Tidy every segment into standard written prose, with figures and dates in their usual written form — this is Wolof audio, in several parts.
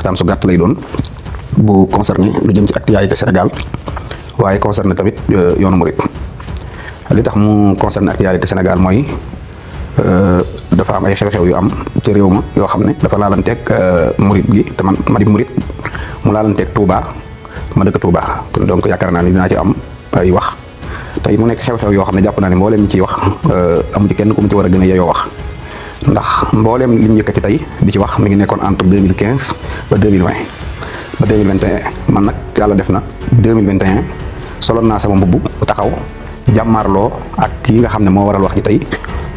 waxtaan su gàtt lay doon bu concerné lu jëm ci actualité Sénégal waaye concerné tamit yoonu murit. li tax mu concerné actualité Sénégal mooy dafa am ay xew-xew yu am ci réew ma yoo xam ne dafa laalanteeg murit gi te ma di murit mu laalanteeg Touba ma dëkk Touba donc yaakaar naa ni dinaa ci am ay wax tey mu nekk xew-xew yoo xam ne jàpp naa ne mbooleem ñi ciy wax amu ci kenn ku mu ci war a gën a yeyoo wax ndax mbooleem li ñu yëkkati tey di ci wax mi ngi nekkoon entre 2015 ba 2020 ba 2021 man nag yàlla def na 2021 soloon naa sama mbubb taxaw jàmmaarloo ak yi nga xam ne moo waral wax ji tey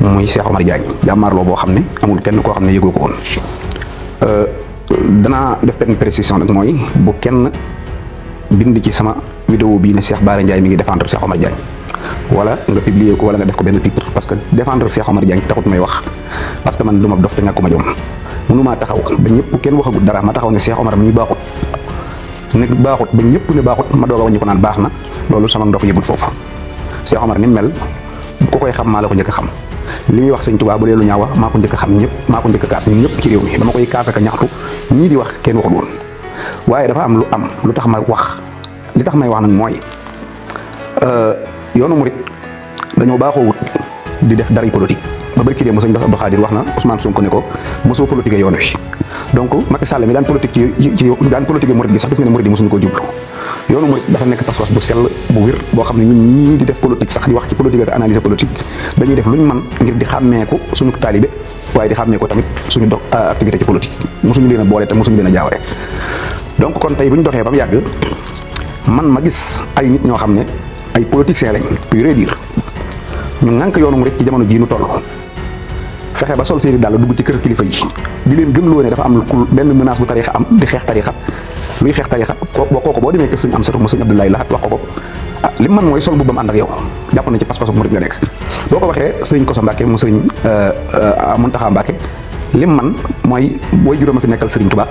muy Cheikh Omar Diagne jàmmaarloo boo xam ne amul kenn koo xam ne yëgoo ko woon danaa def benn précision nag mooy bu kenn bind ci sama vidéo bii ne Cheikh Bara Ndiaye mi ngi défendre Cheikh Omar Diagne wala nga publier ko wala nga def ko benn titre parce que défendre Cheikh Omar Diagne taxut may wax parce que man du ma dof te ñàkkuma jom mënumaa taxaw ba ñëpp kenn waxagut dara ma taxaw ne Cheikh Omar mi baaxut ne baaxut ba ñëpp ne baaxut ma doog a wàññi ko naan baax na loolu sama ndof yëgul foofu Cheikh Omar ni mel ku koy xam maa la ko njëkk a xam li muy wax sëñ Tuubaa bu dee lu ñaaw maa ko njëkk a xam ñëpp maa ko njëkk a kaas ñëpp ci réew mi dama koy kaas ak ñaxtu ñii di wax kenn waxul woon waaye dafa am lu tax ma wax li tax may wax nag mooy yoonu murit dañoo baaxoo wut di def dara politique ba bëri kii de sëñ Bass Abdou Khadir wax na Ousmane Sonko ne ko mosoo politique yoon wi donc Macky Sall mi daan politique ci daan politique murit gi sax gis nga ne murit yi mosuñu koo jublu yoonu murit dafa nekk pas-pas bu sell bu wér boo xam ne ñun ñii di def politique sax di wax ci politique ak analyse politique dañuy def luñ mën ngir di xàmmeeku suñu taalibe waaye di xàmmeeku tamit suñu dox activité ci politique mosuñu leen a boole te mosuñu leen a jaaware donc kon tey bu ñu doxee ba mu yàgg man ma gis ay nit ñoo xam ne ay politiciens lañ pur et dur ñu ŋànk yoonu murit ci jamono jii nu toll fexe ba sol seeni daal dugg ci kër kilifa yi di leen gëmloo ne dafa am benn menace bu tariixa am di xeex tariixa luy xeex tariixa kooku boo demee kër sëñ Amsatu mu sëñ Abdoulaye Lahat wax ko li man mooy sol bu bam ànd ak yow jàpp na ci pas-pasu murit nga nekk boo ko waxee sëñ Koso Mbàkke mu sëñ Muntaxa Mbàkke lim man mooy booy juróoma fi nekkal sëriñ Tuubaa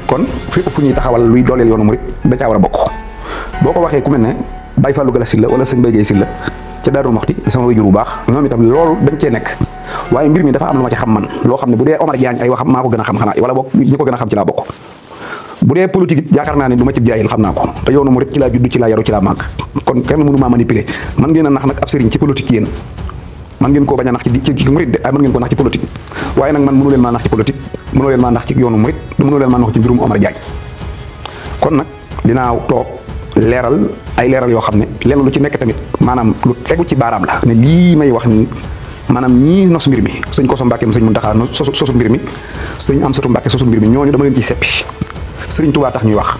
kon fépp fu ñuy taxawal luy dooleel yoonu murit da caa war a bokk boo ko waxee ku mel ne Baye Fallou Gala Sylla wala sëñ Mbaye Guèye Sylla ca Daaru Moxti sama wayjur bu baax ñoom itam loolu dañ cee nekk waaye mbir mi dafa am lu ma ci xam man loo xam ne bu dee Omar Diagne ay waxam maa ko gën a xam xanaa wala bokk ñi ko gën a xam ci laa bokk bu dee politique it yaakaar naa ne du ma ci jaayil xam naa ko te yoonu murit ci laa judd ci laa yaru ci laa màgg kon kenn mënu maa manipuler man ngeen a nax nag ab sëriñ ci politique yéen man ngeen koo bañ a nax ci murit de ay mën ngeen ko nax ci politique waaye nag man mënu leen maa nax ci politique mënu leen maa nax ci yoonu murit mënu leen maa nax ci mbirum Omar Diagne kon nag dinaa toog leeral ay leeral yoo xam ne lenn lu ci nekk tamit maanaam lu tegu ci baaraam la ne lii may wax nii maanaam ñii nos mbir mi sëñ Koso Mbàkke sëñ Muntaxa sosu mbir mi sëñ Amsatu Mbàkke sosu mbir mi ñooñu dama leen ciy seppi sëriñ Tuubaa tax ñuy wax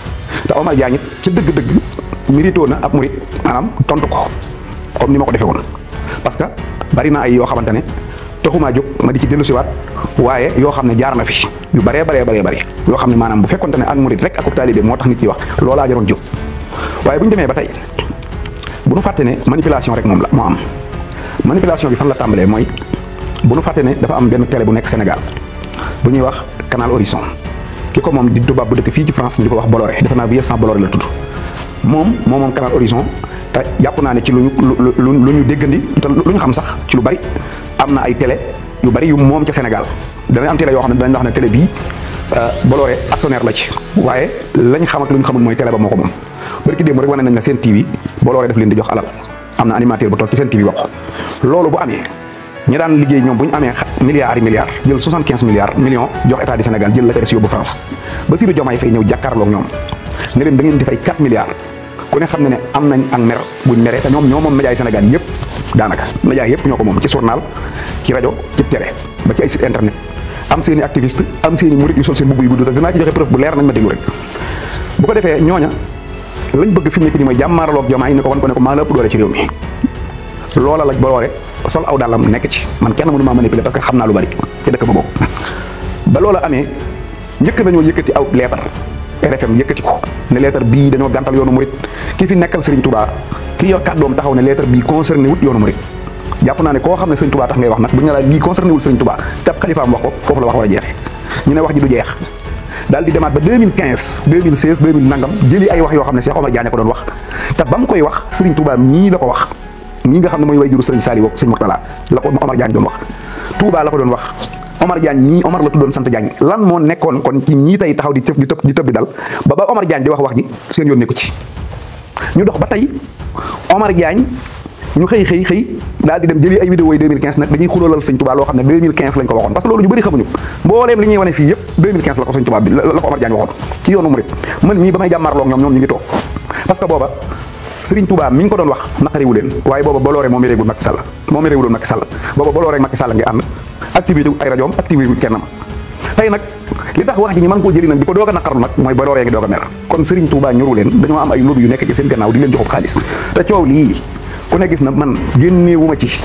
te Omar Diagne it ca dëgg-dëgg mérito na ab murit maanaam tontu ko comme ni ma ko defee woon parce que bari na ay yoo xamante ne taxumaa jóg ma di ci dellusiwaat waaye yoo xam ne jaar na fi yu bëree yoo xam ne maanaam bu fekkonte ne ak murit rek ak taalibe moo tax nit ci wax loolaa jaroon jóg waaye bu ñu demee ba tey bu nu fàtte ne manipulation rek moom la moo am manipulation bi fan la tàmbalee mooy bu nu fàtte ne dafa am benn télé bu nekk Sénégal bu ñuy wax Canal Horizon ki ko moom di tubaab bu dëkk fii ci France ñu ko wax Bolloré defe naa Vincent Bolloré la tudd moom Canal Horizon te jàpp naa ne ci lu ñu déggandi te lu ñu xam sax ci lu bari am na ay télé yu bari yu moom ca Sénégal dana am télé yoo xam ne danañ wax ne télé bii Bolloré actionnaire la ci waaye lañ xam ak lu ñu xamul mooy télé ba moo ko moom barki démb rek wane nañ ne seen TV Bolloré daf leen di jox alal am na animateur bu toog ci seen TV wax loolu bu amee ñu daan liggéey ñoom bu ñu amee milliards jël 75 millions jox état du Sénégal jël la ko des yóbbu France Bassirou Diomaye Faye ñëw jàkkaarloog ñoom ne leen da ngeen di fay 4 milliards ku ne xam ne am nañ ak mer buñ meree te ñoom ñoo moom média yi Sénégal yëpp daanaka média yëpp ñoo ko moom ci journal ci rajo ci télé ba ci ay site internet am seen i activiste am seen i murit yu sol seen mbubb yu gudd te dinaa ci joxe preuve bu leer nañ ma déglu rek bu ko defee ñooña lañ bëgg fi mu nekk nii mooy jàmmaaraloog Diomaye ni ko wan ko ne ko maa la ëpp doole ci réew mi loola la Bolloré sol aw dàllam nekk ci man kenn mënu maa manipuler parce que xam naa lu bari ci dëkk ba bokk ba loola amee njëkk nañoo yëkkati aw leetar RFM yëkkati ko ne leetar bii dañoo gàntal yoonu murit ki fi nekkal Serigne Touba ki yor kàddoom taxaw ne leetar bii concerné wut yoonu murit jàpp naa ne koo xam ne Serigne Touba tax ngay wax nag bu ñu ne la lii concerné wul Serigne Touba te xalifaam wax ko foofu la wax war a jeexee ñu ne wax ji du jeex daal di demaat ba 2015 2016 2000 nangam jëli ay wax yoo xam ne Cheikh Omar Diagne ko doon wax te ba mu koy wax Serigne Touba mii la ko wax mii nga xam ne mooy way juru Serigne Saliou ak Serigne Mourtala la ko Omar Diagne doon wax Touba la ko doon wax Omar Diagne nii Omar la tuddoon sant Diagne lan moo nekkoon kon ci ñii tey taxaw di tëb di dal ba Omar Diagne di wax ji seen yoon nekku ci ñu dox ba tey Omar Diagne ñu xëy daal di dem jëli ay vidéo yi 2015 nag dañuy xuloolal sëñ Touba loo xam ne 2015 lañ ko waxoon parce que loolu ñu bëri xamuñu mbooleem li ñuy wane fii yëpp 2015 la ko sëñ Touba bi la ko Omar Diagne waxoon ci yoonu murid man mii ba may jàmmaarloog ñoom ñu ngi toog parce que booba Serigne Touba mi ngi ko doon wax naqariwu leen waaye booba Bolloré moo méréegul Macky Sall moo méréewuloon Macky Sall booba Bolloré ak Macky Sall ngi ànd activité ay rajoom activité kennam tey nag li tax wax ji ñu mën koo jëli nag di ko doog a naqarlu nag mooy Bolloré ngi doog a mer kon Serigne Touba ñoru leen dañoo am ay lobby yu nekk ci seen gannaaw di leen joxub xaalis te coow lii ku ne gis na man génneewuma ci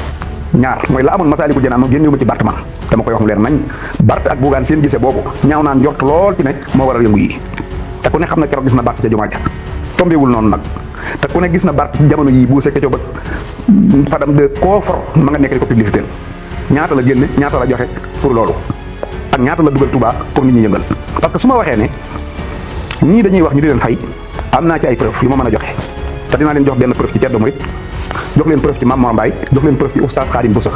ñaar mooy la amoon Masaalikul Jinaan moom génneewuma ci Bart man dama koy wax mu leer nañ Bart ak Bougane seen gisee boobu ñaaw naan njort lool ci ne moo waral yëngu yi te ku ne xam na keroog gis na Bart ca jumaa ja tombewul noonu nag te ku ne gis na Bart jamono yii bu sekkee coow ba Fadam de koo for ma nga nekk di ko publicité ñaata la génne ñaata la joxe pour loolu ak ñaata la dugal Touba pour nit ñi yëngal parce que su ma waxee ne ñii dañuy wax ñu di leen fay am naa ci ay preuve yu ma mën a joxe te dinaa leen jox benn preuve ci Ceddo Murid jox leen preuve ci Mame Mor Mbaye jox leen preuve ci oustaz Khadim Boussa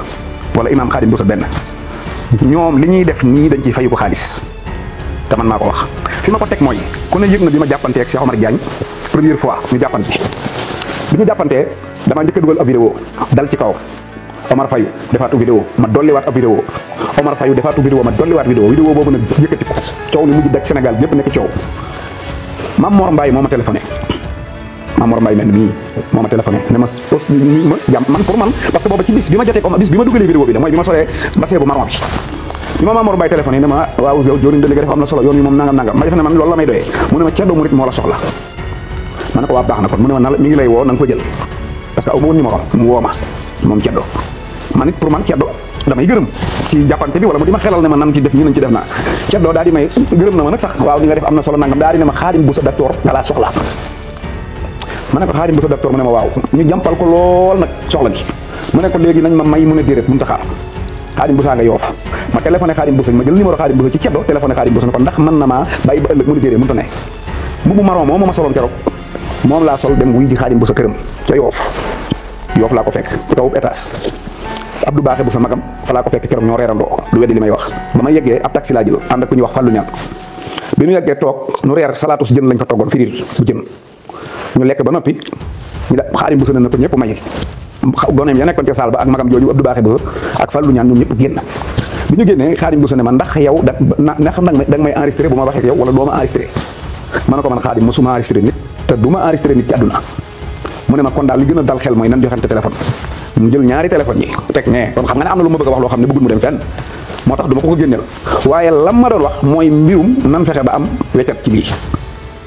wala imam Khadim Boussa benn ñoom li ñuy def nii dañ ciy fayu ko xaalis te man maa ko wax fi ma ko teg mooy ku ne yëg na bi ma jàppantee ak Cheikh Omar Diagne première fois ñu jàppante bi ñu jàppantee damaa njëkk a dugal ab vidéo dal ci kaw Omar fayu defaatu vidéo ma dolliwaat ab vidéo Omar fayu defaatu vidéo ma dolliwaat vidéo boobu nag yëkkati ko coow li mujj daj Sénégal ñëpp nekk coow Mame Mor Mbaye moo ma téléphoné Mame Mor Mbaye mel nii moo ma téléphoné ne ma pos ma jàmm man pour man parce que booba ci bis bi ma jotee bis bi ma dugalee vidéo bi la mooy bi ma solee basee bu marron bi ma Mame Mor Mbaye téléphoné ne ma waaw joriñ li nga def am na solo yoon yi moom nangam ma def ne man loolu la may doyee mu ne ma Ceddo Murid moo la soxla ma ne ko waa baax na kon mu ne ma mi ngi lay woo na nga ko jël parce que aw ma woon numéro mu woo ma moom Ceddo man it pour man Ceddo damay gërëm ci jàppante bi wala mu di ma xelal ne ma nan ci def ñi nañ ci def naa Ceddo daal di may gërëm na ma nag sax waaw li nga def am na solo nangam daal di ne ma Khadim Boussa docteur da laa soxla ma ne ko Khadim Boussa docteur mu ne ma waaw ñu jàmpal ko lool nag soxla gi mu ne ko léegi nañ ma may mu ne déedéet mënut a xaar Khadim Boussa nga yoof ma téléphoné Khadim Boussa ma jël numéro Khadim Boussa ci Ceddo téléphoné Khadim Boussa ne ko ndax mën na maa bàyyi ba ëllëg mu ne déedéet mënut a ne mbubu marron moom ma soloon keroog moom laa sol dem wuy ji Khadim Boussa këram ca yoof laa ko fekk ci kaw étage Abdou Baaxe bu sa magam fa laa ko fekk keroog ñoo reerandoo du weddi li may wax ba ma yeggee ab taxi laa jël ànd ak ku ñuy wax Fallou Ñaan bi ñu yeggee toog nu reer salaatu si jën lañ fa toggoon firir bu jën ñu lekk ba noppi ñu da Khadim Boussa ne na ko ñëpp may goneem ya nekkoon ca saal ba ak magam jooju Abdou Baaxe Boussa ak Fallou Ñaan ñoom ñëpp génn bi ñu génnee Khadim Boussa ne ma ndax yow da xam da nga may enregistré bu ma waxee ak yow wala doo ma enregistré ma ne ko man Khadim mosuma enregistré nit te du ma enregistré nit ci àdduna mu ne ma kon daal li gën a dal xel mooy nan joxante téléphone mu jël ñaari téléphone yi teg ne kon xam nga ne am na lu ma bëgg a wax loo xam ne bëggul mu dem fenn moo tax du ma ko génneel waaye lam ma doon wax mooy mbirum nan fexe ba am weccat ci bii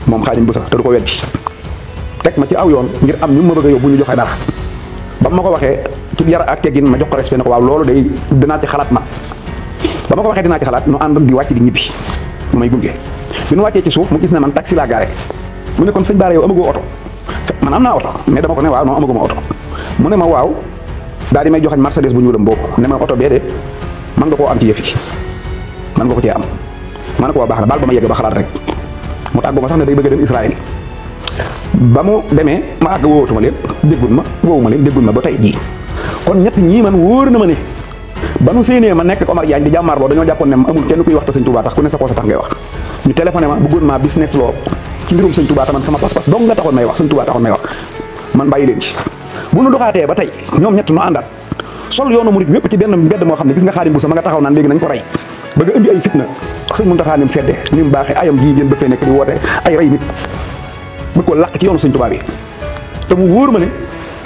moom Khadim Boussa te du ko weddi teg ma ci aw yoon ngir am ñu ma bëgg a yóbbu ñu joxe dara ba ma ko waxee ci yar ak teggin ma jox ko respect ne ko waaw loolu day dinaa ci xalaat ma ba ma ko waxee dinaa ci xalaat nu ànd di wàcc di ñibbi mu may gunge bi nu wàccee ci suuf mu gis ne man taxi laa gaare mu ne kon sëñ Bara yow amagoo oto man am naa oto mais dama ko ne waaw non amaguma oto mu ne ma waaw daal di may joxañ Mercedes bu ñuulam boobu ne ma oto bee de man nga koo am ci yëf yi man nga ko cee am ma ne ko waa baax na baal ba ma yegg ba xalaat rek mu tàggu ma sax ne day bëgg a dem Israël ba mu demee ma àgg woowatuma leen déggul ma ba tey jii kon ñett ñii man wóor na ma ne ba nu séenee ma nekk ak Omar Diagne di jàmmaarloo dañoo jàppoon ne amul kenn kuy wax te sëñ Touba tax ku ne sa poche tax ngay wax ñu téléphoné ma bëggoon maa business loo ci mbirum sëñ Touba man sama pas-pas donc nga taxoon may wax sëñ Touba taxoon may wax man bàyyi leen ci bu nu doxaatee ba tey ñoom ñett nu àndaat sol yoonu murid wépp ci benn mbedd moo xam ne gis nga Khadim Boussa ma nga taxaw naan léegi nañ ko rey bëgg a indi ay fitna sëñ Mountakha ni mu sedde ni mu baaxee ayam jii ngeen bëgg fee nekk di woote ay rey nit bëgg ko làq ci yoonu sëñ Touba bi te mu wóor ma ne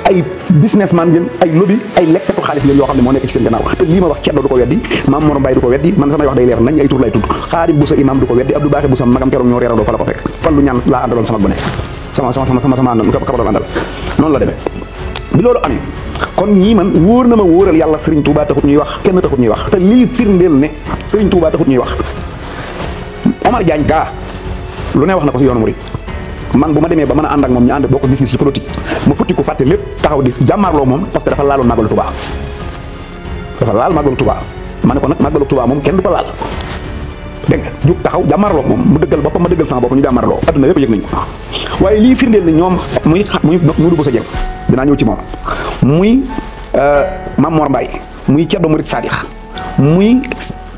ay businessman ngeen ay lobby ay lekkatu xaalis ngeen yoo xam ne moo nekk ci seen gannaaw te lii ma wax Ceddo du ko weddi Mame Mor Mbaye du ko weddi man samay wax day leer nañ ay tur lay tudd Khadim Boussa imam du ko weddi Abdou Baaxe Boussa magam keroog ñoo reerandoo fa la ko fekk Fallou Ñaan laa àndaloon sama gone sama àndal ka doon àndal noonu la demee bi loolu amee kon ñii man wóor na ma wóoral yàlla Serigne Touba taxut ñuy wax kenn taxut ñuy wax te lii firndeel ne Serigne Touba taxut ñuy wax Omar Diagne gaa lu ne wax na ko si yoonu murid man bu ma demee ba mën a ànd ak moom ñu ànd boo ko gis ci politique ma futti ko fàtte lépp taxaw di jàmmaarloo moom parce que dafa laaloon màggalu Touba dafa laal màggalu Touba ma ne ko nag màggalu Touba moom kenn du ko laal dégg nga jug taxaw jàmmaarloo moom mu dëggal boppam ma dëggal sama bopp ñu jàmmaarloo adduna yëpp yëg nañ ko waaye lii firndeel ne ñoom muy Modou Bousso Dieng dinaa ñëw ci moom muy Mame Mor Mbaye muy Ceddo Murid Sadikh muy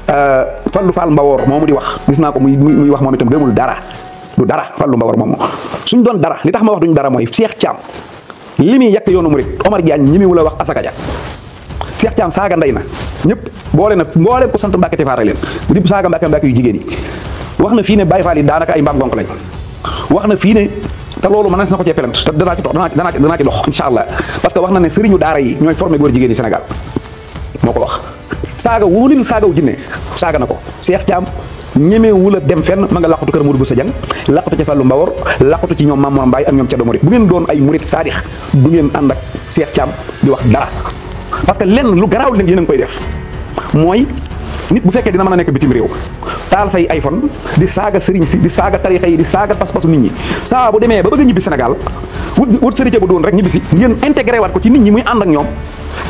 Fallou Fall Mbawor moomu di wax gis naa ko muy wax moom itam gëmul dara du dara Fallou Mbawor moomu suñ doon dara li tax ma wax duñ dara mooy Cheikh Thiam li muy yàq yoonu murit Omar Diagne ñi wula wax asaka ja Cheikh Thiam saaga ndey na ñëpp boole na mbooleem ko sant Mbàkke te faara leen di saaga Mbàkke yu jigéen yi wax na fii ne Baye Fall yi daanaka ay mbaam gonk lañ wax na fii ne te loolu mën na ko cee pelent te danaa ci dox incha allah parce que wax na ne sëriñu daara yi ñooy formé góor jigéen yi Sénégal moo ko wax saaga wóolil saagaw jinne saaga na ko Cheikh Thiam ñemee wula dem fenn ma nga laqatu kër Modou Boussa Dieng laqatu ci Fallou Mbawor laqatu ci ñoom Mamour Mbaye ak ñoom Thierno Mouride bu ngeen doon ay murit saadix du ngeen ànd ak Cheikh Thiam di wax dara parce que lenn lu garaaw leen yéen a ngi koy def mooy nit bu fekkee dina mën a nekk bitim réew taal say iPhone di saaga sëriñ si di saaga tarixa yi di saaga pas-pasu nit ñi saa bu demee ba bëgg a ñibbi Sénégal wut sëriñ bu doon rek ñibbi si ngeen intégré waat ko ci nit ñi muy ànd ak ñoom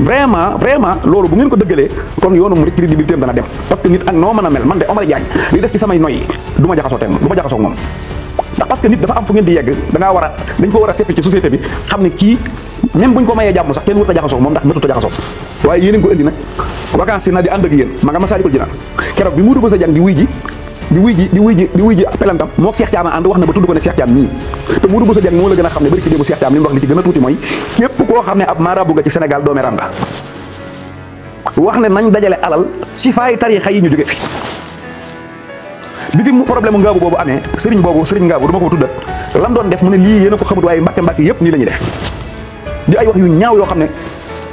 vraiment loolu bu ngeen ko dëggalee kon yoonu murit crédibilité am dana dem parce que nit ak noo mën a mel man de Omar Diagne li des ci samay noyyi du ma jaxasoo moom ndax parce que nit dafa am fu ngeen di yegg dangaa war a dañ ko war a seppi ci société bi xam ne kii même buñ ko mayee jàmm sax kenn wut a jaxasoo moom ndax mëtut a jaxasoo waaye yéen a ngi ko indi nag vacances si na di ànd ak yéen ma nga Masaalikul Jinaan keroog bi Modou Boussa Dieng di wuy ji pelantam moo Cheikh Thiam ànd wax na ba tudd ko ne Cheikh Thiam nii te Modou Boussa Dieng moo la gën a xam ne bari ki démb Cheikh Thiam li mu wax li ci gën a tuuti mooy képp koo xam ne ab maarabu nga ci Sénégal doomeram nga wax ne nañ dajale alal ci faay tarixa yi ñu jóge fi bi fi problème mu ngaabu boobu amee sëriñ ngaabu du ma ko tuddat lam doon def mu ne lii yéen a ko xamut waaye mbàkke yëpp nii la ñuy def di ay wax yu ñaaw yoo xam ne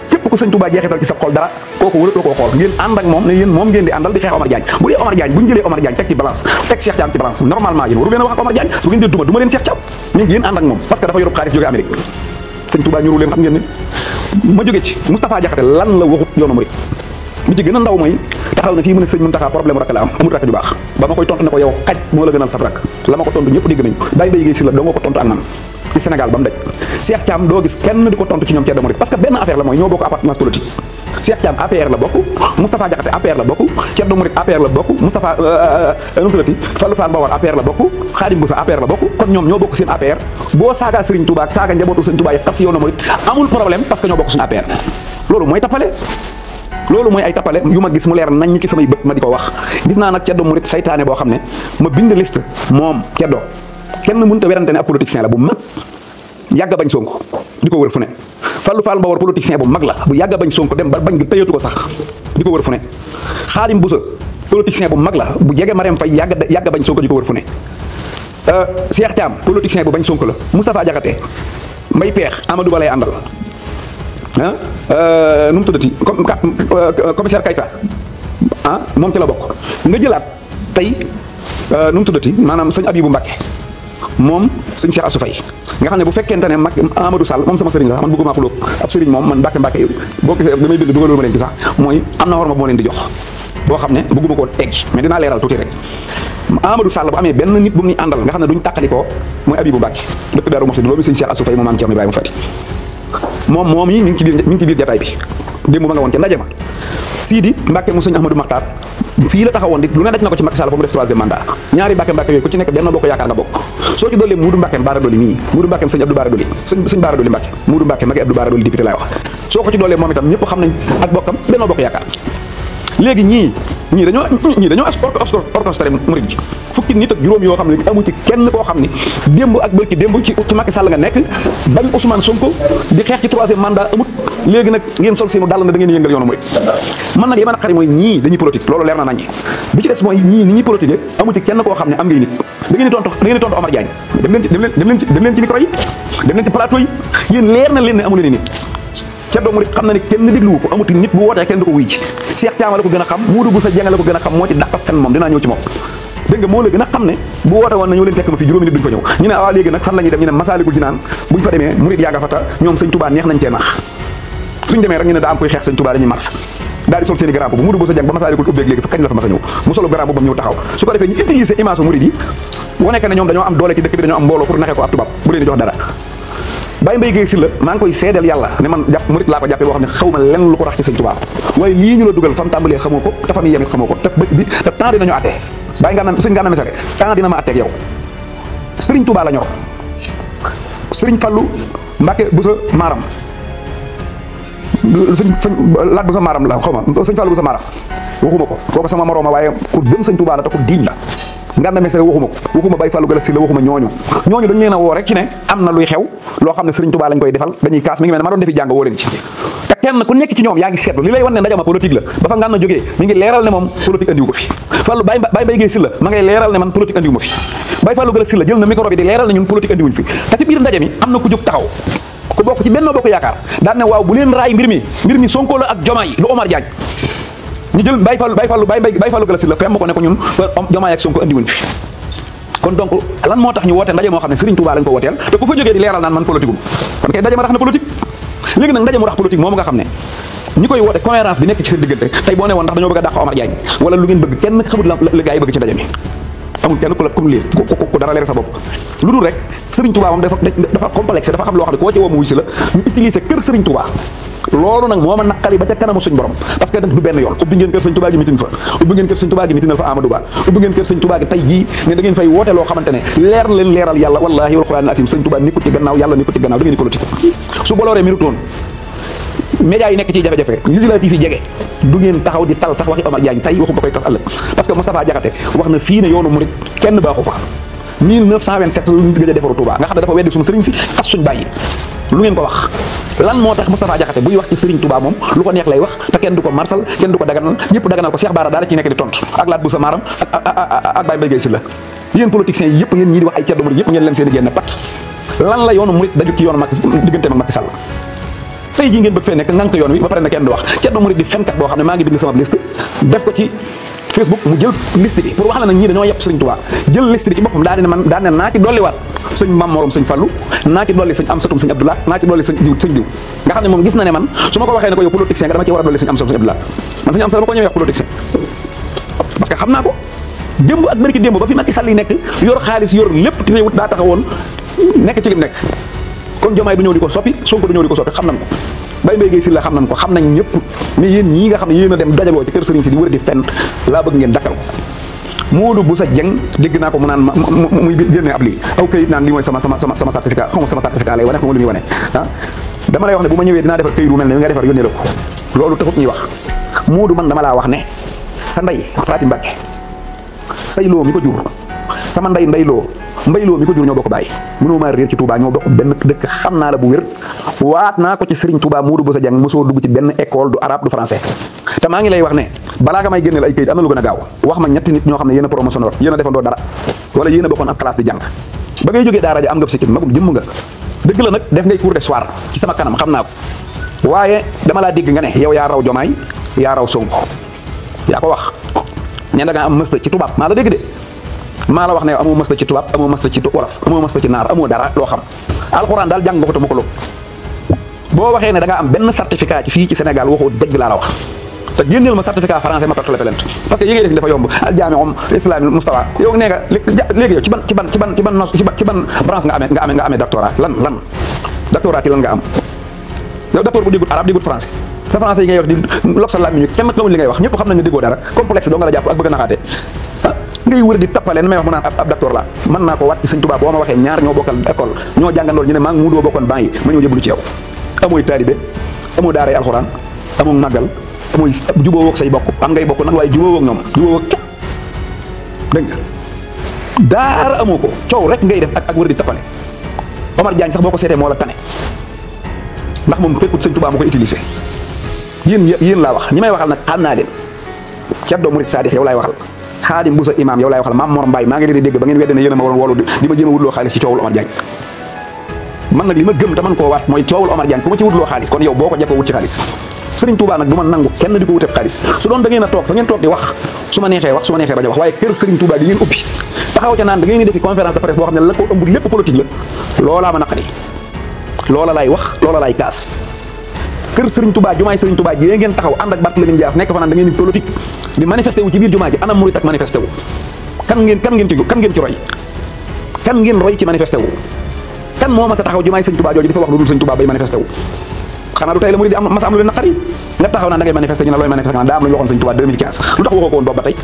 képp ku sëñ Touba jeexital ci sa xol dara kooku wëratoo koo xool ngeen ànd ak moom ne yéen moom ngeen di àndal di xeex Omar Diagne bu dee Omar Diagne bu ñu jëlee Omar Diagne teg ci balance teg Cheikh Thiam ci balance normalement yéen waru leen a wax ak Omar Diagne su ngeen dee duma leen Cheikh Thiam mais ngeen ànd ak moom parce que dafa yorub xaalis jóge Amérique sëñ Touba ñuru leen xam ngeen ne ma jóge ci Moustapha Diakhaté lan la waxut yoonu murit li ci gën a ndaw mooy taxaw na fii mu ne sëñ Mountakha problème rakk la am amul rakk ju baax ba ma koy tontu ne ko yow xaj moo la gënal sab rakk la ma ko tontu ñëpp dégg nañ Baye Mbaye Guèye si la doo nga ko tontu ak man ci Sénégal ba mu daj Cheikh Thiam doo gis kenn di ko tontu ci ñoom Thierno Mouride parce que benn affaire la mooy ñoo bokk appartenance politique Cheikh Thiam APR la bokk Moustapha Diakhaté APR la bokk Thierno Mouride APR la bokk Moustapha Fallou Fall Mbawar APR la bokk Khadim Boussa APR la bokk kon ñoom ñoo bokk seen APR boo saaga Serigne Touba ak saaga njabootu Serigne Touba yi tas yoonu Mouride amul problème parce que ñoo bokk suñu APR loolu mooy tappale loolu mooy ay tappale yu ma gis mu leer nañ ci samay bët ma di ko wax gis naa nag Thierno Mouride saytaane boo xam ne ma bind liste moom Thierno kenn mënut a werante ne ab politicien la bu mag yàgg bañ Sonko di ko wër fu ne Fallou Fall Mbawar politicien bu mag la bu yàgg bañ Sonko dem ba bañ nga tëyatu ko sax di ko wër fu ne Khadim Boussa politicien bu mag la bu jege Marème Faye yàgg bañ Sonko di ko wër fu ne Cheikh Thiam politicien bu bañ Sonko la Moustapha Diakhaté Mbaye Peex Amadou Ba lay àndal nu mu tuddati commissaire Kayta moom ci la bokk nga jëlaat tey nu mu tuddati maanaam sëñ Abibou Mbacké moom sëñ Cheikh Assou Faye nga xam ne bu fekkente ne Amadou Sall moom sama sëriñ la man bëgguma xulóog ab sëriñ moom man Mbacké boo gisee damay bind dugaloo ma leen ci sax mooy am na xorma bu ma leen di jox boo xam ne bëgguma koo teggi mais dinaa leeral tuuti rek Amadou Sall bu amee benn nit bu muy àndal nga xam ne duñ tàqalikoo mooy Abibou Mbacké dëkk Daaru Muxti doomi sëñ Cheikh Assou Faye moom maam Cheikh Ibrahima Fati moom yi mi ngi ci biir jataay bi démb ma nga woon ca ndaje ma Sidi Mbacké mu sëñ Ahmadou Makhtar fii la taxawoon di lu ne daj na ko ci Macky Sall ba mu def 3e mandat ñaari Mbacké yooyu ku ci nekk benn bokk yaakaar nga bokk soo ci doolee Moudou Mbacké Bara Dolly mii Moudou Mbacké sëñ Abdou Bara Dolly sëñ Bara Dolly Mbacké Moudou Mbacké magi Abdou Bara Dolly député laay wax soo ko ci doolee moom itam ñëpp xam nañ ak bokkam benn bokk yaakaar léegi ñii dañoo orchestré murid ji fukki nit ak juróom yoo xam ne amu ci kenn koo xam ne démb ak bërki démb ci Macky Sall nga nekk bañ Ousmane Sonko di xeex ci 3e mandat amut léegi nag ngeen sol seenu dàll na da ngeen yëngal yoonu murid man nag li ma naqari mooy ñii dañuy politique loolu leer na nañ bi ci des mooy ñii ni ñuy politique amu ci kenn koo xam ne am ngay nit da ngeen di tontu Omar Diagne dem leen ci micro yi dem leen ci plateau yi yéen leer na leen ne amu leen nit Thierno Mouride xam na ne kenn dégluwu ko amuti nit bu wootee kenn du ko wuy ci Cheikh Thiam la ko gën a xam Modou Boussa Dieng la ko gën a xam moo ci dàq fen moom dinaa ñëw ci moom dégg nga moo la gën a xam ne bu woote woon na ñëw leen fekk ma fi juróomi nit duñ fa ñëw ñu ne waaw léegi nag fan la ñuy dem ñu ne Masaalikul Jinaan buñ fa demee murid yaa nga fa ta ñoom sëñ Touba neex nañ cee nax suñ demee rek ñu ne daa am koy xeex sëñ Touba dañuy mars daal di sol seen i grand boobu Modou Boussa Dieng ba Masaalikul ubbeeg léegi fa kañ la fa mas a ñëw mu solo grand boobu ñëw taxaw su ko defee ñu utiliser image murid yi wane que ne ñoom dañoo am doole ci dëkk bi dañoo am mbooloo pour naxee ko ab tubaab bu leen di jox dara Baye Mbaye Guèye si la maa ngi koy seedeel yàlla ne man jàpp murid laa ko jàppee boo xam ne xaw ma lenn lu ko rax ci sëñ Touba waaye lii ñu la dugal fam tàmbalee xamoo ko te fam yemit xamoo ko te temps dinañu attee bàyyi nga sëñ Gana Messere temps dina ma atteeg yow sëriñ Touba la ñor sëriñ Fallou Mbacké Boussa Maram laat bu sa maaram la xaw ma sëñ Fallou bu sa maaram waxuma ko kooku sama morooma waaye ku gëm sëñ Touba la te ku diiñ la Nganda Messere waxuma ko waxuma Baye Fallou Galass la waxuma ñooñu dañ leen a woo rek ci ne am na luy xew loo xam ne Serigne Touba lañ koy defal dañuy kaas mi ngi mel ne ma doon defi jàng woo leen ci te kenn ku nekk ci ñoom yaa ngi seetlu li lay wan ne ndajama politique la ba fa Nganda jógee mi ngi leeral ne moom politique andiwu ko fi Fallou Baye Gueye Sylla ma ngay leeral ne man politique andiwu ma fi Baye Fallou Galass la jël na micro bi di leeral ne ñun politique andiwuñ fi te ci biir ndaje mi am na ku jóg taxaw ku bokk ci Benno Bokk Yaakaar daan ne waaw bu leen raay mbir mi Sonko la ak Diomaye lu Omar Diagne ñu jël Baye Fallou Galass la fem ko ne ko ñun Diomaye ak Sonko andiwuñ fi kon donc lan moo tax ñu woote ndaje moo xam ne Serigne Touba lañ ko wooteel te ku fa jógee di leeral naan man politique kon kay ndaje ma tax na politique léegi nag ndaje mu tax politique moom nga xam ne ñi koy woote cohérence bi nekk ci seen diggante tey boo ne woon ndax dañoo bëgg a dàq Omar Diagne wala lu ngeen bëgg kenn xamul la gaa yi bëgg ci ndaje mi amul kenn ku la comme lii ku dara leer sa bopp lu dul rek Serigne Touba moom dafa complexe dafa xam loo xam ne koo ci woo mu wuy si la ñu utiliser kër Serigne Touba loolu nag moo ma naqari ba ca kanamu suñ borom parce que du benn yoon ubbi ngeen kër Sëñ Touba gi mitin fa ubbi ngeen kër Sëñ Touba gi mitinal fa Amadou Ba ubbi ngeen kër Sëñ Touba gi tey jii ne da ngeen fay woote loo xamante ne leer leen leeral yàlla wallahi wal qur'an asim Sëñ Touba nekkul ci gannaaw yàlla nekkul ci gannaaw da ngeen di politique su bolooree minutoon média yi nekk ci jafe-jafe législatif yi jege du ngeen taxaw di tal sax waxi Omar Diagne tey waxu ba koy tas ëllëg parce que Moustapha Diakhaté wax na fii ne yoonu murid kenn baaxu fa 1927 lu ñu gëj a defaru Touba nga xam ne dafa weddi suñu sëriñ si xas suñ bàyyi lu ngeen ko wax lan moo tax Moustapha Diakhaté buy wax ci Serigne Touba moom lu ko neex lay wax te kenn du ko marsal kenn du ko daganal ñëpp daganal ko Cheikh Bara daara ci nekk di tontu ak laat bu sa maaram ak Baye Mbaye Gueye Sylla yéen politiciens yi yëpp ngeen ñii di wax ay ceddo murid yëpp ngeen leen seen i génn pat lan la yoonu murid dajut ci yoonu Macky diggante ak Macky Sall tey jii ngeen bëgg fee nekk ngank yoon wi ba pare na kenn du wax ceddo murid di fenkat boo xam ne maa ngi bind sama liste def ko ci Facebook mu jël liste bi pour wax la nag ñii dañoo yepp Serigne Touba jël liste bi ci boppam daa ne naa ci dolli waat sëñ Mam Morom sëñ Fallou naa ci dolli sëñ Amsatou sëñ Abdoulaye naa ci dolli sëñ diw nga xam ne moom gis na ne man su ma ko waxee ne ko yow politicien nga dama ci war a dolli sëñ Amsatou sëñ Abdoulaye man sëñ Amsatou dama ko ñëwee wax politicien parce que xam naa ko démb ak bërki démb ba fi Macky Sall yi nekk yor xaalis yor lépp te réewut daa taxawoon nekk ci lim nekk kon Diomaye du ñëw di ko soppi Sonko du ñëw di ko soppi xam nañ ko Baye Mbaye Gueye Sylla xam nañ ko xam nañ ñëpp mais yéen ñii nga xam ne yéen a dem dajaloo ci kër Serigne si di wër di fenn laa bëgg ngeen dakkal ko Modou Boussa Dieng dégg naa ko mu naan muy génne ab lii aw këyit naan lii mooy sama certificat xaw ma sama certificat lay wane xaw ma lu muy wane dama lay wax ne bu ma ñëwee dinaa defar këyit wu mel ne nga defar yónnee la ko loolu taxut ñuy wax Modou man dama laa wax ne sa ndey Fatim Mbacke say loo mi ko jur sama ndey loo mbayloo mi ko jur ñoo bokk bàyyi mënoo maa réer ci Touba ñoo bokk benn dëkk xam naa la bu wér waat naa ko ci Serigne Touba Modou Boussa Dieng mosoo dugg ci benn école du arabe du français te maa ngi lay wax ne balaa nga may génneel ay këyit am na lu gën a gaaw wax ma ñetti nit ñoo xam ne yéen a promotionneur yéen a defandoo dara wala yéen a bokkoon ab classe di jàng ba ngay jógee daara ja am nga sikkim magum jëmm nga dëgg la nag def ngay cours de soir ci sama kanam xam naa ko waaye dama laa dégg nga ne yow yaa raw Diomaye yaa raw Sonko yaa ko wax ne da nga am mësta ci tubaab maa la dégg de maa la wax ne amoo mësta ci tubaab amoo mësta ci wolof amoo mësta ci naar amoo dara loo xam alxuraan daal jàng nga ko te mu ko boo waxee ne da nga am benn certificat ci fii ci Sénégal waxoo dëgg laa la wax te génneel ma certificat français ma porte la plainte parce que yi ngay def dafa yomb al jaami'um islami mustawa yow nee nga léegi yow ci ban branche nga amee doctorat lan doctorat ci lan nga am yow docteur bu déggut arabe déggut français sa français yi ngay wax di lok sa làmmiñ kenn xamul li ngay wax ñëpp xam nañ ne déggoo dara complexe doo nga la jàpp ak bëgg naxaate ngay wër di tappale may wax mu naan ab docteur la mën naa ko wat ci Sëñ Tuubaa boo ma waxee ñaar ñoo bokkal école ñoo jàngandool ñu ne maa ngi muudoo bokkoon ban yi ma ñëw jëblu ci yow amooy taalibe amoo daaray alxuraan amoo màggal amooy jubóo woog say bokk am ngay bokk nag waaye jubóo woog ñoom jubóo woog képp dégg nga daara amoo ko coow rek ngay def ak wër di tappale Omar Diagne sax boo ko seetee moo la tane ndax moom fekkut Sëñ Tuubaa mu koy utilisé yéen laa wax ñi may waxal nag xam naa leen Ceddo Murid Saadix yow laay waxal Xaadim Bousso imam yow laay waxal Maam Mor Mbaye maa ngi leen di dégg ba ngeen wedde ne yéen a ma waroon woolu di ma jéem a wutloo xaalis ci coowul Omar Diagne man nag li ma gëm te man koo waat mooy coowul Omar Diagne ku ma ci wutloo xaalis kon yow boo ko jekkoo wut ci xaalis Serigne Touba nag du ma nangu kenn di ko wuteb xaalis su doon da ngeen a toog fa ngeen toog di wax su ma neexee wax su ma neexee bañ a wax waaye kër Serigne Touba gi ngeen ubbi taxaw ca naan da ngeen di defi conférence de presse boo xam ne la ko ëmb lépp politique la loolaa ma naqari loola laay wax loola laay kaas kër Serigne Touba jumaay Serigne Touba ji ngeen taxaw ànd ak Barthélémy Dias nekk fa naan da ngeen di politique di manifesté wu ci biir jumaa ji anam murit ak manifesté wu kan ngeen ci roy kan ngeen roy ci manifesté wu kan moo ma sa taxaw jumaay Serigne Touba jooju dafa wax lu dul Serigne Touba bay manifesté wu xanaa du tey la murit di am mas am lu leen naqari nga taxaw naan da ngay manifesté ñu ne looy manifesté daa am lu ñu waxoon Serigne Touba 2015 lu tax waxoo ko woon boobu ba tey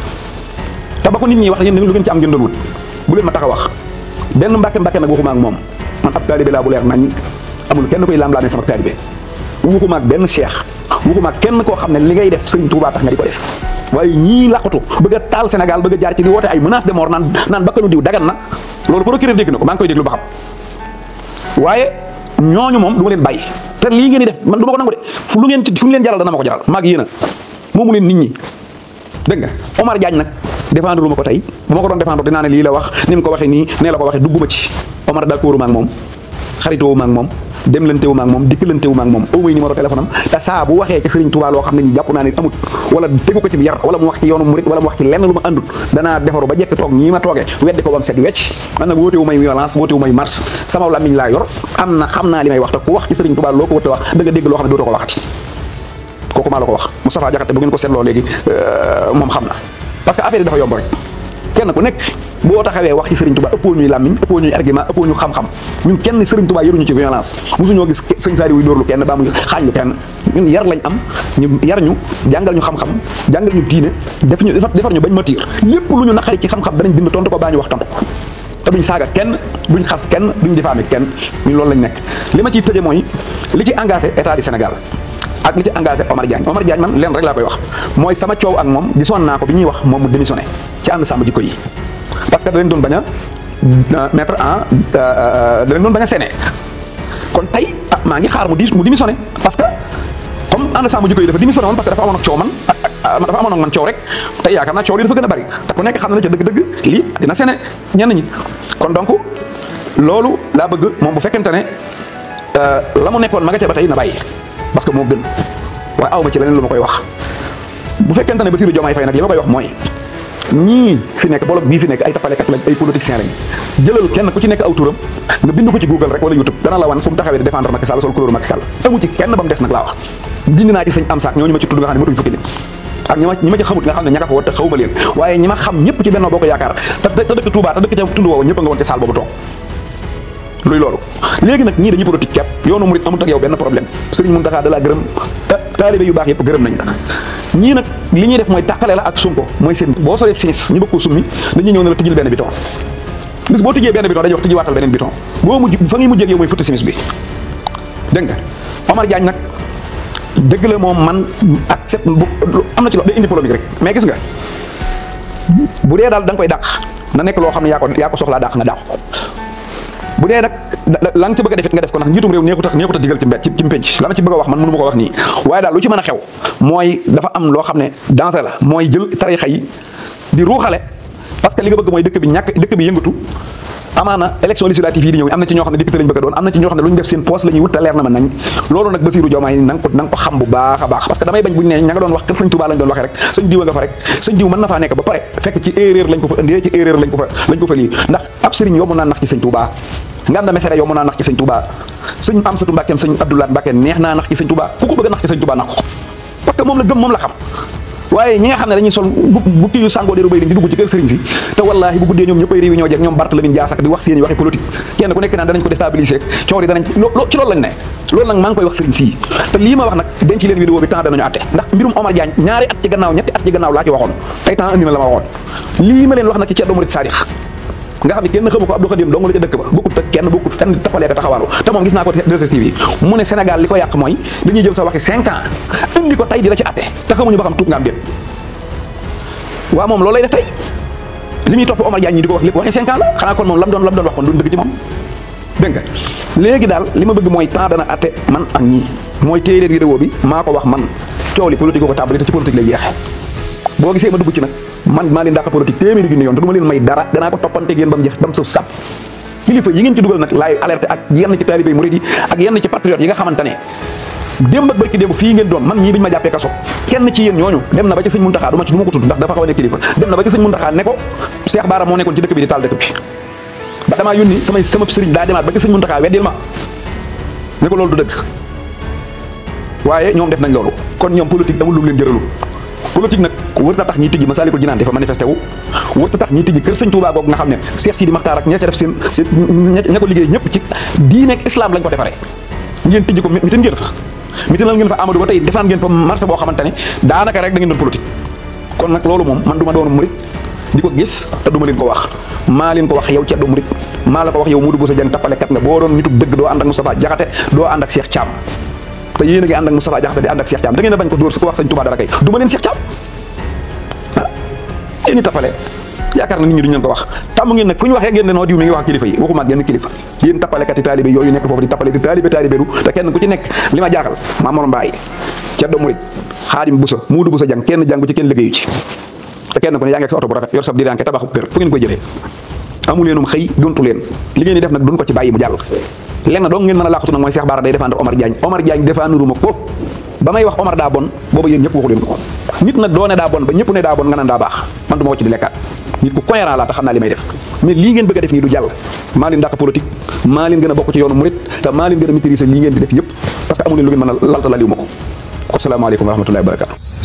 te ba ko nit ñi wax yéen lu ngeen ci am ngeen doon wut bu leen ma tax a wax benn mbàkke nag waxuma ak moom man ab taalibe laa bu leer nañ amul kenn koy laam-laamee sama taalibe waxuma ak benn cheikh waxuma ak kenn koo xam ne li ngay def Serigne Touba tax nga di ko def waaye ñii laqatu bëgg a taal Sénégal bëgg a jaar ci di woote ay menace de mort naan bakkanu diw dagan na loolu procureur dégg na ko maa ngi koy déglu ba xam waaye ñooñu moom du ma leen bàyyi te lii ngeen di def man du ma ko nangu de fu ñu leen jaral dana ma ko jaral maag yéen a moomu leen nit ñi dégg nga Omar Diagne nag défendre ma ko tey bu ma ko doon défendre dinaa ne lii la wax ni mu ko waxee nii nee la ko waxee dugguma ci Omar d'accord ma ak moom xaritoo ma ak moom demlantewu ma ak moom dikkalantewu ma ak moom au moins numéro téléphone am te saa bu waxee ci Serigne Touba loo xam ne ñi jàpp naa ne amut wala tegu ko ci yar wala mu wax ci yoonu murit wala mu wax ci lenn lu ma àndut danaa defaru ba jekk toog ñii ma toogee weddi ko bam set wecc man nag wootewu may violence wootewu may marche sama làmmiñ laa yor am na xam naa li may wax te ku wax ci Serigne Touba loo ko wëtt wax da nga dégg loo xam ne dootoo ko waxati kooku maa la ko wax Moustapha Diakhaté bu ngeen ko seetloo léegi moom xam na parce que affaire yi dafa yomb rek kenn ku nekk boo taxawee wax ci Serigne Touba ëppoo ñuy làmmiñ ëppoo ñuy argument ëppoo ñu xam-xam ñun kenn Serigne Touba yoruñu ci violence mosuñoo gis sëñ Saari wuy dóorlu kenn baa mu xaañ lu kenn ñun yar lañ am ñu yar ñu jàngal ñu xam-xam jàngal ñu diine defar ñu bañ ma tiir lépp lu ñu naqari ci xam-xam danañ bind tontu ko baa ñu wax tontu te duñ saaga kenn duñ xas kenn duñ difaame kenn ñun loolu lañ nekk li ma ciy tëje mooy li ci engagé état du Sénégal ak li ci engagé Omar Diagne man leen rek laa koy wax mooy sama coow ak moom gisoon naa ko bi ñuy wax moom mu démissionné ci ànd sàmm jikko yi parce que da leen doon bañ a mettre en da leen doon bañ a séné kon tey maa ngi xaar mu démissionné parce que comme ànd sàmm jikko yi dafa démissionné woon parce que dafa amoon ak coow dafa amoon ak man coow rek tey yaakaar naa coow li dafa gën a bari te ku nekk xam na ne ca dëgg-dëgg lii dina séné ñenn ñi kon donc loolu laa bëgg moom bu fekkente ne la mu nekkoon ma nga ca ba tey na bàyyi parce que moo gën waaye awma ci leneen lu ma koy wax bu fekkente ne Bassirou Diomaye Faye nag li ma koy wax mooy ñii fi nekk bolog bii fi nekk ay tappalekat lañ ay politiciens lañ jëlal kenn ku ci nekk aw turam nga bind ko ci Google rek wala YouTube dana la wan fu mu taxawee di défendre Macky Sall sol couleur Macky Sall amu ci kenn ba mu des nag laa wax bind naa ci sëñ Amsaak ñooñu ma ci tudd nga xam ne matuñ fukki nit ak ñi ma ci xamut nga xam ne ña nga fa woon te xawuma leen waaye ñi ma xam ñëpp ci Benno Bokk Yaakaar te dëkk Touba te dëkk ca tund woowu ñëpp nga woon ci salle boobu toog luy loolu léegi nag ñii dañuy politique képp yoonu murit amut ak yow benn problème Serigne Mountakha da laa gërëm taalibe yu baax yëpp gërëm nañ la ñii nag li ñuy def mooy tàqale la ak Sonko mooy seen boo solee sinis ñu bëgg ko summi dañuy ñëw ne la tijjil benn biton bis boo tijjee benn biton dañuy wax tijji waatal beneen biton boo mujj fa ngay mujjee ak yow mooy futti sinis bi dégg nga Omar Diagne nag dëgg la moom man accepte am na ci lo day indi polémique rek mais gis nga bu dee daal da nga koy dàq na nekk loo xam ne yaa ko soxlaa dàq nga dàq ko bu dee nag la nga ci bëgg a defit nga def ko ndax njiitum réew neexut a digal ci mpenc la ma ci bëgg a wax man mënu ma ko wax nii waaye daal lu ci mën a xew mooy dafa am loo xam ne danger la mooy jël tarixa yi di ruuxale parce que li nga bëgg mooy dëkk bi yëngatu amaana élection législative yi di ñëw am na ci ñoo xam ne député lañ bëgg a doon am na ci ñoo xam ne lu ñu def seen poste la ñuy wut te leer na ma nañ loolu nag Bassirou Diomaye na nga ko xam bu baax a baax parce que damay bañ buñ ne ña nga doon wax kër Sëñ Touba lañ doon waxee rek sëñ diw nga fa rek sëñ diw mën na faa nekk ba pare fekk ci erreur lañ ko fa indee ci erreur lañ ko fa lii ndax ab sëriñ yomb naa nax ci Sëñ Touba Nganda Mesere yomb naa nax ci Sëñ Touba sëñ Amsatou Mbackeem sëñ Abdoulaye Mbacke neex naa nax ci Sëñ Touba ku ko bëgg a nax ci Sëñ Touba nax ko parce que moom la gëm moom la xam waaye ñi nga xam ne dañuy sol bu kii yu sàngoo deeru bay di dugg ci kër sëriñ si te wallaahi bu guddee ñoom ñëpp ay réunion jeeg ñoom Barthélémy Dias ak di wax seen waxi politique kenn ku nekk naan danañ ko déstabiliser coow yi danañ ci loolu lañ ne loolu nag maa ngi koy wax sëriñ si te lii ma wax nag denc leen vidéo bi temps danañu àtte ndax mbirum Omar Diagne ñaari at ci gannaaw ñetti at ci gannaaw laa ci waxoon tey temps andi na la ma waxoon lii ma leen wax nag ci Ceddo Murid Sadikh nga xam ne kenn xamu ko Abdou Khadim dong la ca dëkk ba bokkut ak kenn bokkut fenn tappalee ko taxawaalu te moom gis naa ko 2STV mu ne Sénégal li ko yàq mooy dañuy jël sa waxi 5 ans indi ko tey di la ci àtte te xamuñu ba xam tuub nga am déet waaw moom loolu lay def tey li muy topp Omar Diagne ñi di ko wax lépp waxi 5 ans la xanaa kon moom lam doon wax kon duñ dëgg ci moom dégg nga léegi daal li ma bëgg mooy temps dana àtte man ak ñii mooy téye leen vidéo bi maa ko wax man coow li politique ko tàmbali te ci politique lay jeexee boo gisee ma dugg ci nag man maa leen dàq politique téeméeri gi ne yoon te du ma leen may dara danaa ko toppanteeg yéen ba mu jeex ba mu sëf sàpp kilifa yi ngeen ci dugal nag laay alerté ak yenn ci talibé murid yi ak yenn ci patriote yi nga xamante ne démb ak barki démb fii ngeen doon man mii biñu ma jàppee kaso kenn ci yéen ñooñu dem na ba ci sëñ Muntaxa du ma ko tudd ndax dafa xaw a nekk kilifa dem na ba ci sëñ Muntaxa ne ko Cheikh Bara moo nekkoon ci dëkk bi di taal dëkk bi ba damaa yónni sama sëriñ daa demaat ba ci sëñ Muntaxa weddil ma ne ko loolu du dëgg waaye ñoom def nañ loolu kon ñoom politique amul lu mu leen jëralu politique nag wër na tax ñiy tijji Masaalikul Jinaan dafa manifesté wu wër na tax ñiy tijji kër sëñ Touba googu nga xam ne Cheikh Sidi Makhtar ak ña ca def seen ña ko liggéey ñëpp ci diine ak islam lañ ko defaree ngeen tijji ko mitin ngeen fa mitinal ngeen fa Amadou ba tey defaan ngeen fa marché boo xamante ne daanaka rek da ngeen doon politique kon nag loolu moom man du ma doon murit di ko gis te du ma leen ko wax maa leen ko wax yow Ceddo Murit maa la ko wax yow Modou Bousso Dieng tappalekat nga boo doon nitug dëgg doo ànd ak Moustapha Diakhaté doo ànd ak Cheikh Thiam te yéen a ngi ànd ak Moustapha Diakhaté di ànd ak Cheikh Thiam da ngeen a bañ ko dóor su ko wax sëñ Touba dara kay du ma leen Cheikh Thiam yéen i tappale yaakaar na nit ñi duñ leen ko wax tàmm ngeen nag fu ñu waxee ngeen ne noo diw mi ngi wax kilifa yi waxuma ak genn kilifa yéen tappalekat yi taalibe yooyu nekk foofu di tappale di taalibe te kenn ku ci nekk li ma jaaxal Mamour Mbaye Ceddo Murid Xaadim Busa Muudu Busa jàng kenn jàngu ci kenn liggéeyu ci te kenn ku ne yaa ngi ak sa oto bu rafet yor sab di daanke tabaxu kër fu ngeen koy jëlee amu leenum xëy gontu leen li ngeen di def nag duñ ko ci bàyyi mu jàll lenn dong ngeen mën a laqatu nag mooy Cheikh Bara day défendre Omar Diagne défendre ma ko ba may wax Omar daa bon booba yéen ñëpp waxu leen ko nit nag doo ne daa bon ba ñëpp ne daa bon nga naan daa baax man du ma wacc di lekkaat nit ku cohérent laa te xam naa li may def mais lii ngeen bëgg a def nii du jàll maa leen dàq politique maa leen gën a bokk ci yoonu murit te maa leen gën a maîtriser lii ngeen di def yëpp parce que amu leen lu ngeen mën a lalta laliwu ma ko asalaamaaleykum wa rahmatullahi wa barakatu